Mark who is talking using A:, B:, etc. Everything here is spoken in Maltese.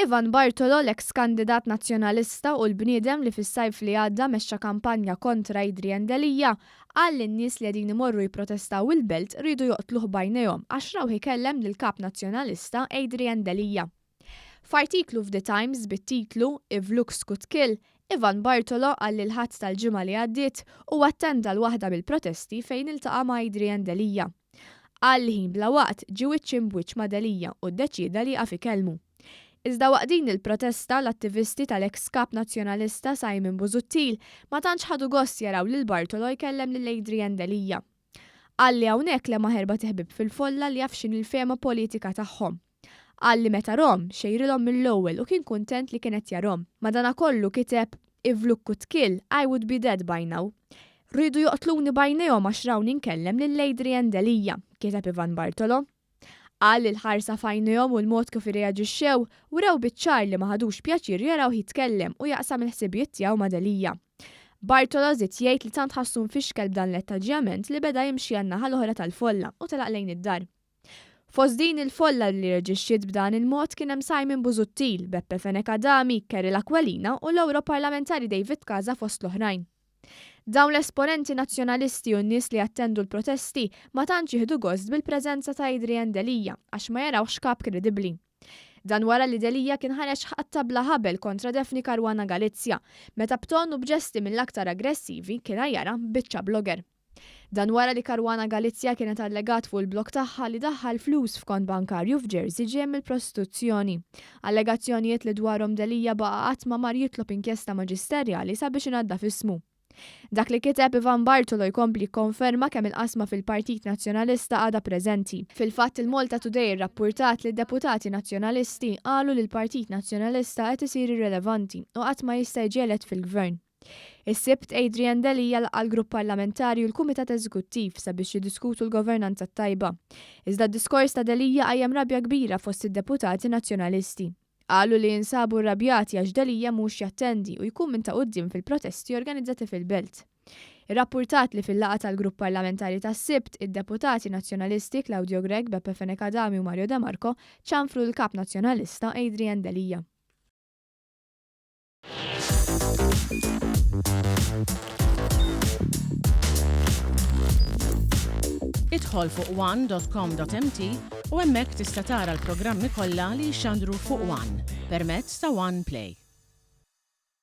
A: Ivan Bartolo, l-eks kandidat Nazzjonalista u l-bniedem li fis-sajf li għadda mexxa kampanja kontra Adrian Delia, qal li n-nies li qegħdin imorru jipprotestaw il-Belt riedu joqtluh b'għajnejhom għax rawh ikellem lill-Kap Nazzjonalista Adrian Delia. F'artiklu f'The Times bit-titlu If Looks Could Kill, Ivan Bartolo qal li l-Ħadd tal-ġimgħa li għaddiet huwa attenda għal waħda mill-protesti fejn iltaqa' ma' Adrian Delia. Qal li ħin bla waqt ġie wiċċ imb'wiċċ ma' Delia u ddeċieda li jieqaf ikellmu. Iżda waqt din il-protesta, l-attivisti tal-eks Kap Nazzjonalista Simon Busuttil ma tantx ħadu gost jaraw lil Bartolo jkellem lil Adrian Delia. Qal li hawnhekk lemaħ erbat iħbieb fil-folla li jaf x'inhi l-fehma politika tagħhom. Qal li meta rahom, xejrilhom mill-ewwel u kien kuntent li kien qed jarhom. Madanakollu kiteb, If Luke could kill, I would be dead by now. Riedu joqtluni b'għajnejhom għax rawni nkellem lil Adrian Delia, kiteb Ivan Bartolo. Qal li l-ħarsa f'għajnejhom u l-mod kif irreaġixxew wrew biċ-ċar li ma ħadux pjaċir jarawh jitkellem u jaqsam il-ħsibijiet tiegħu ma' Delia. Bartolo żied jgħid li tant ħassu mfixkel b'dan l-attaġġjament li beda jimxi għan-naħa l-oħra tal-folla u telaq lejn id-dar. Fost din il-folla li rreġixxiet b'dan il-mod kien hemm Simon Busuttil, Beppe Fenech Adami, Kerry Aquilina u l-Ewroparlamentari David Casa fost l-oħrajn. Dawn l-esponenti Nazzjonalisti u n-nies li jattendu l-protesti ma tantx jieħdu gost bil-preżenza ta' Adrian Delia għax ma jarawhx kap kredibbli. Dan wara li Delia kien ħareġ ħatta bla ħabel kontra Daphne Caruana Galizia meta b'ton u b'ġesti mill-aktar aggressivi kien għajjarha b'biċċa blogger. Dan wara li Caruana Galizia kienet allegat fuq il-blog tagħha li daħħal flus f'kont bankarju f'Jersey ġej mill-prostituzzjoni. Allegazzjonijiet li dwarhom Delia baqa' qatt ma mar jitlob inkjesta maġisterjali sabiex inaddaf ismu. Dak li kiteb Ivan Bartolo jkompli jikkonferma kemm il-qasma fil-Partit Nazzjonalista għadha preżenti. Fil-fatt il-Malta Today irrappurtat li d-deputati Nazzjonalisti qalu li l-Partit Nazzjonalista qed isir irrelevanti u qatt ma jista' jiġi elett fil-Gvern. Is-Sibt, Adrian Delia laqa' l-Grupp Parlamentari u l-Kumitat Eżekuttiv sabiex jiddiskutu l-governanza t-tajba. Iżda d-diskors ta' Delia qajjem rabja kbira fost id-deputati Nazzjonalisti. Qalu li jinsabu rrabjati għax Delia mhux jattendi u jkun minn ta' quddiem fil-protesti organizzati fil-Belt. Irrappurtat li fil-laqgħa tal-Grupp Parlamentari tas-Sibt, id-deputati Nazzjonalisti Claudio Grech, Beppe Fenech Adami u Mario De Marco ċanfru lill-Kap Nazzjonalista Adrian Delia.
B: Idħol fuq one.com.mt u hemmhekk tista' tara l-programmi kollha li jixxandru fuq One permezz ta' One Play.